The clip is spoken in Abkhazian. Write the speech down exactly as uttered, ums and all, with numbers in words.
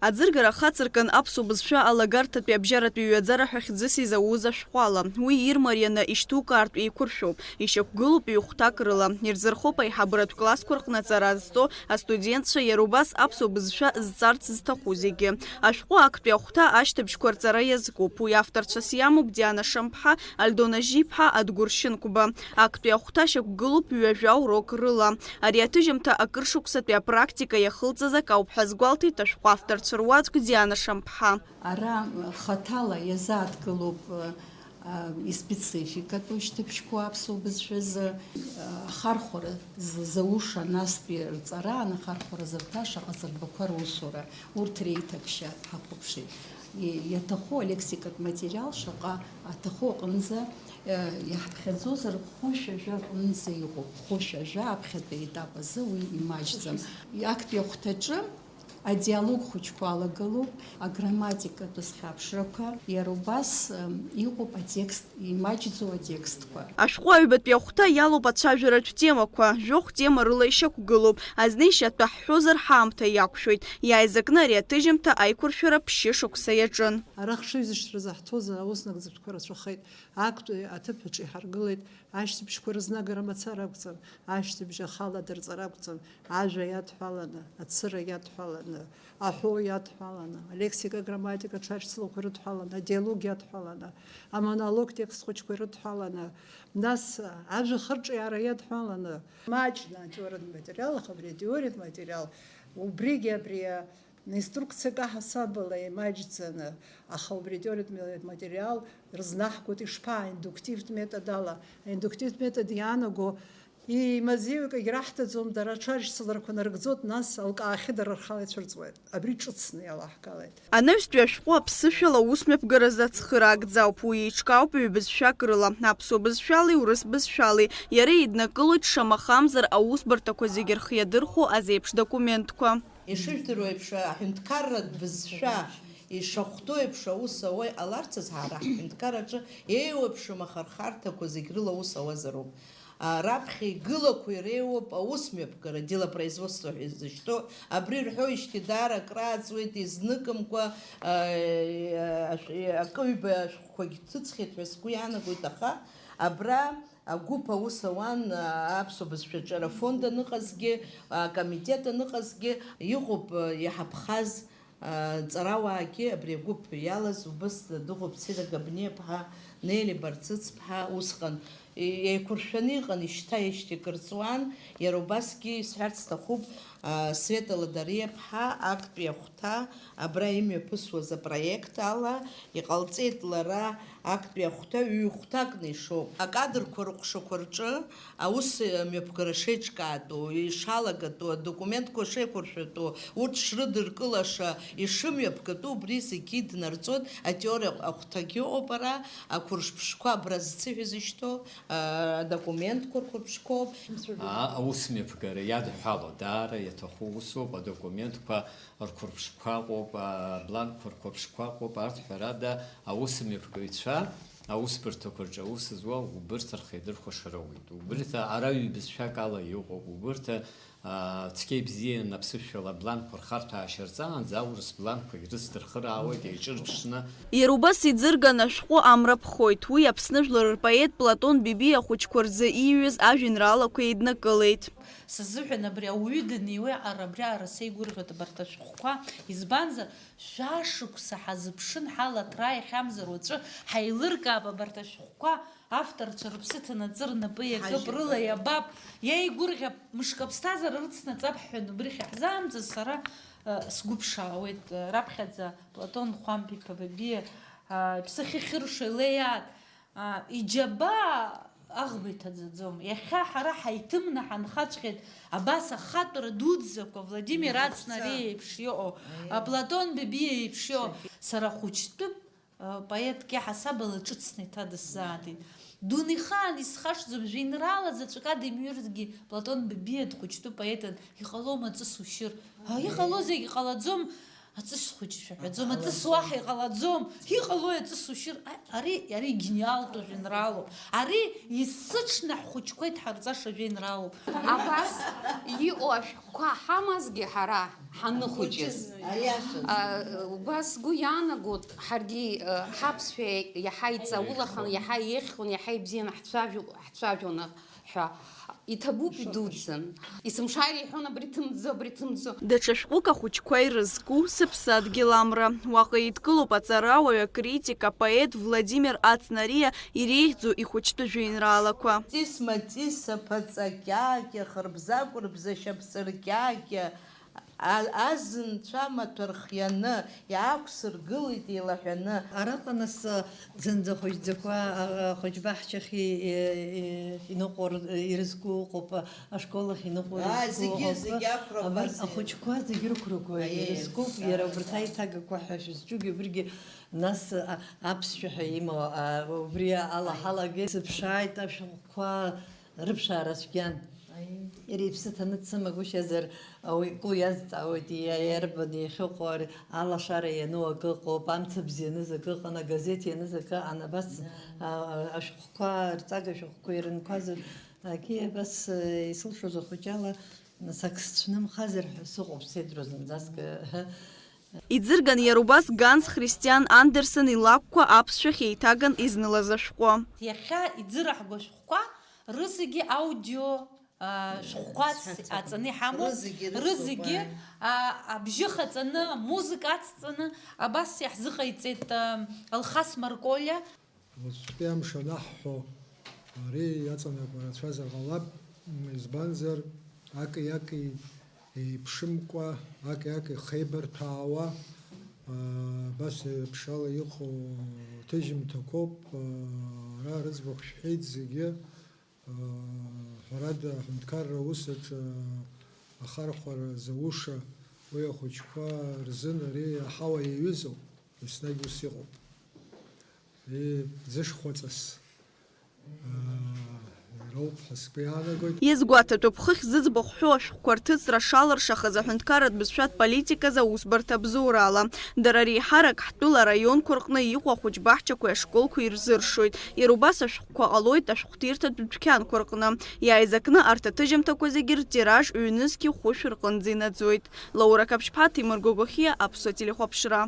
Аӡыргара ахацыркын аԥсуа бызшәа алагарҭатәи абжьаратәи ҩаӡара ҳәа хьӡыс изауз ашәҟәала. Уи ирмарианы ишьҭукаартә еиқәыршәоуп, ишьақәгылоуп ҩ-хәҭак рыла. Ирзырхоуп аиҳабыратә классқәа рҟны аҵара зҵо астудентцәа, иара убас аԥсуа бызшәа зҵарц зҭаху зегьы. Ашәҟәы актәи ахәҭа ашьҭыбжьқәа рҵара иазкуп. Уи авторцәас иамоуп Диана Шамԥҳа, Альдона Жьиԥҳа, Адгәыр Шьынқәба. Актәи ахәҭа шьақәгылоуп ҩажәа урок рыла. Ари аҭыжьымҭа акыр шықәсатәи апрактика иахылҵыз акауп ҳәа азгәалҭеит ашәҟәы авторцәа руаӡәк Диана Шамԥҳа. Ара хаҭала иазааҭгылоуп, а, испецификатә шьҭыбжьқәа аԥсуа бызшәазы, а, ахархәара з-, зауша настәи рҵара, анахархәара зырҭаша аҟазарбақәа русура, урҭ реиҭакшьа ҳахәаԥшит. И-, иаҭаху алексикатә материал шаҟа аҭаху аҟынӡа, э, иаҳԥхьаӡозар, хәышәажәа аҟынӡа иҟоуп. Хәышәажәа аԥхьатәи аетап азы уи имаҷӡам. Актәи ахәҭаҿы адиалог хәыҷқәа алагылоуп, аграмматикатә зхьаԥшрақәа, иара убас, э, иҟоуп атекст, имаҷӡоу атекстқәа. Ашәҟәы аҩбатәи ахәҭа иалоуп ацәажәаратә темақәа, жәохә тема рыла ишьақәгылоуп. Азны ишьатәа ҳҳәозар, ҳаамҭа иақәшәоит. Иааизакны ари аҭыжьымҭа аиқәыршәара ԥшьышықәса иаҿын. Ара ахшыҩзышьҭра заҳҭоз ауснагӡатәқәа рацәахеит. Актәи аҭыԥ аҿы иҳаргылеит, ашьҭыбжьқәа рызнагара мацара акәӡам, ашьҭыбжь ахала дырҵара акәӡам, ажәа иадҳәаланы, ацыра иадҳәаланы, аҳәоу иадҳәаланы, алексика, аграмматика аҽаршьцылақәа ирыдҳәаланы, адиалог иадҳәаланы, амонолог текст хәыҷқәа ирыдҳәаланы, нас ажәа хырҿиаара иадҳәаланы, маҷны атеориатә материал, аха абри атеориатә материал, убригьы абри инструкциак аҳасабала имаҷӡаны, аха убри атеориатә материал рызнаҳгоит ишԥа, индуктивтә методала. Аиндуктивтә метод иаанаго, имазеиуеи акгьы раҳҭаӡом, дара аҽаршьцыларақәа нарыгӡоит, нас алкаахьы дара рхала ицәырҵуеит. Абри ҿыцны иалаҳгалеит. Анаҩстәи ашәҟәы аԥсышәала аусмҩаԥгаразы ацхыра агӡауп, уи еиҿкаауп ҩбызшәак рыла, аԥсуа бызшәалеи урыс бызшәалеи. Иара иднакылоит, шамахамзар, аусбарҭақәа зегьы рхы иадырхәо азеиԥш документқәа. Ишыжәдыруа еиԥш, аҳәынҭқарратә бызшәа ишахәҭоу еиԥш аус ауа иҟаларц азы ҳара ҳҳәынҭқарраҿы еиуеиԥшым ахырхарҭақәа зегь рыла аус ауазароуп. А, раԥхьа игылақәа иреиуоуп аусмҩаԥгара, делопроизводство ҳәа изышьҭоу. Абри рҳәоижьҭеи даара акрааҵуеит, изныкымкәа, а, ашә-, акы-ҩба ашәҟәқәагь ҭыҵхьеит ҳәа сгәы иаанагоит, аха абра агәыԥ аус ауан, а, аԥсуа бызшәаҿы ара афонд аныҟазгьы, акомитет аныҟазгьы, иҟоуп, а, иҳаԥхаз, а, ҵарауаагьы абри агәыԥ иалаз, убыс дыҟоуп Цида Габниаԥҳа, Нели Барцыцԥҳа, усҟан еиқәыршәаны иҟан, ишьҭа ишьҭа икырҵуан, иара убасгьы исҳәарц сҭахуп, а, Света Ладариаԥҳа актәи ахәҭа абра имҩаԥысуаз апроект ала иҟалҵеит лара. Актәи ахәҭа ҩ-хәҭакны ишоуп. Акадрқәа рыҟәшақәа рҿы аус мҩаԥгара шеиҿкаатәу, ишалагатәу, адокументқәа шеиқәыршәатәу, урҭ шрыдыркылаша, ишымҩаԥгатәу, убри зегьы иднарҵоит. Атеориа ахәҭагьы ыҟоуп ара, ақәыршәԥшқәа абра зцыҳәа зышьҭоу, а, адокументқәа рқәырԥшқәоуп. А, аус мҩаԥгара иадҳәало даара иаҭаху усуп, адокументқәа рқәырԥшқәа ыҟоуп, абланкқәа рқәырԥшқәа ыҟоуп, арҭ ҳәарада, аусмҩаԥгаҩцәа, аусбарҭақәа рҿы аус зуа убырҭ рхеидырхәаша роуеит. Убырҭ ара ҩбызшәак ала иҟоуп, убырҭ, а, цқьа ибзианы аԥсышәала абланкқәа рхарҭәаашьа рҵаанӡа аурыс бланкқәагь рыцдырхыраауеит еиҿырԥшны. Иара убас иӡырган ашәҟәы амра ԥхоит. Уи Аԥсны жәлар рпоет Платон Бебиа ахәыҷқәа рзы ииҩыз ажәеинраалақәа еиднакылеит. Сазыҳәан абри ауаҩы даниуеиҟара абриаҟара сеигәырӷьоит абарҭ ашәҟәқәа, избанзар, шәа шықәса ҳазыԥшын ҳалаҭра иахьамзар уаҵәы ҳаилыркаап абарҭ ашәҟәқәа, авторцәа рыԥсы ҭанаҵы рнапы иакып, ҳажәлар рыла иабап, иеигәырӷьап, мышк аԥсҭазаара рыцнаҵап ҳҳәан, убрахь иаҳзаамҵаз сара, э, сгәы ԥшаауеит, э, раԥхьаӡа Платон Хәамԥ-иԥа Бабиа, э, иԥсы ахьыхьыршо илеиаат. А, иџьабаа аӷба иҭаӡаӡом. Иахьа ҳара ҳаиҭымны ҳанхаҵәҟьеит абас ахатәра дуӡӡақәа, Владимир Ацнариа иеиԥш иҟоу, а, Платон Бебиа иеиԥш иҟоу. Сара хәыҷтәы, а, поетк иаҳасабала ҿыцны иҭадысзааит. Дунеихаан исхашҭӡом, жәеинраала заҵәык адымҩыргьы Платон Бебиа дхәыҷтәы поетын, иҟалома ҵыс ушьыр? А, иҟало зегь ҟалаӡом. Аҵыс хәыҷы шәаҳәаӡом, аҵыс уаҳа иҟалаӡом. Иҟалои аҵыс ушьыр? А-, ари, ари гениалтәу жәеинраалоуп. Ари есыҽны ҳхәыҷқәа идҳарҵаша жәеинраалоуп. Абас иҟоу ашәҟәқәа ҳамазгьы ҳара ҳаныхәыҷыз. Аиашаз. А, убас сгәы иаанагоит, ҳаргьы, а, ҳаԥсшәа иаҳа иҵаулаханы, иаҳа еиӷьхон, иаҳа ибзианы ҳцәажәо-, ҳцәажәон ҳәа. Иҭабуп идуӡӡан. Есымша иреиҳәон абри ҭымӡо, абри ҭымӡо. Даҽа шәҟәык ахәыҷқәа ирызку Сыԥсадгьыл амра. Уаҟа еидкылоуп аҵарауаҩ, акритик, апоет Владимир Ацнариа иреиӷьӡоу ихәыҷтәы жәеинраалақәа. Ҵис-маҵис, аԥаҵа кьакьа, хырбза-кәырбза, шьапҵыр кьакьа, а-, азынцәа амаҭәа рхианы, иаақәсыргылеит еилаҳәаны. Араҟа нас, зынӡа хәыҷӡақәа, а, ахәыҷбаҳчахь и-, и-, иныҟәо р-, ирызку ыҟоуп, ашкол ахь иныҟәо Аа, ирызку зегьы, ыҟоуп. Зегьы ақәрақәа Абар зегьы. Ахәыҷқәа зегьы рықәрақәа Аиеи. Ирызкуп, иара убарҭ аиҭагақәа ҳәа шәызҿугьы убригьы, нас, а, аԥсшәа ҳәа имоу, а, убри ала Аиеи. Ҳалагеит, сыԥшааит ашәҟәқәа рыԥшаара цәгьан. Аиеи. Иара иԥсы ҭаны дсымагәышьазар, Ауаҩы игәы иазҵаауеит, иа-, иарбан иахьыҟоу ари, алашара иану акы ыҟоуп, амца бзианыз акы ыҟан, агазеҭ ианыз акы ыҟан, абас, а, а, ашәҟәқәа, рҵага шәҟәқәа ирынқәаз, акгьы абас, э, исылшоз ахәыҷала, нас ак сцәнымхазар ҳәа сыҟоуп, сеидроу зынӡаск, э, Иӡырган иара убас Ганс Христиан Андерсен илакәқәа аԥсшәахь еиҭаган изнылаз ашәҟәы. Иахьа иӡыраҳго ашәҟәқәа рызегьы аудио аа, шәҟәқәа аҵ-, аҵаны иҳамоу, рызегьы, рызегьы, аа, абжьы хаҵаны, амузыка ацҵаны, абас иаҳзыҟаиҵеит, аа, Алхас Марколиа. Уаҵәтәи амш анаҳҳәо, ари иаҵанакуа рацәазар ҟалап, избанзар, аки-аки еиԥшымкәа, аки-аки хеибарҭәаауа, аа, абас еиԥш ала иҟоу ҭыжьымҭақәоуп, аа, ара рыӡбахә шәҳәеит зегьы. Ҳәарада, аҳәынҭқарра аус аҿы ахархәара зауша, уи ахәыҷқәа рзын ари аҳауа иаҩызоуп, еснагь ус иҟоуп. Ии, ӡышхәаҵас, аа, ироуп ҳәа сгәы иаанагоит. Иазгәаҭатәуп, хыхь зыӡбахә ҳәоу ашәҟәқәа рҭыҵра шалыршахаз аҳәынҭқарратә бызшәатә политиказы аусбарҭа абзоурала. Дара реиҳарак ҳтәыла араионқәа рҟны иҟоу ахәыҷбаҳчақәеи ашколқәеи ирзыршоит. Иара убас ашәҟәқәа ҟалоит ашәҟәҭирҭатә дәқьанқәа рҟны. Иааизакны арҭ аҭыжьымҭақәа зегьы ртираж ҩнызқьи хәышә рҟынӡа инаӡоит. Лаура Қаԥшьԥҳа, Ҭемыр Гогохиа, Аԥсуа телехәаԥшра.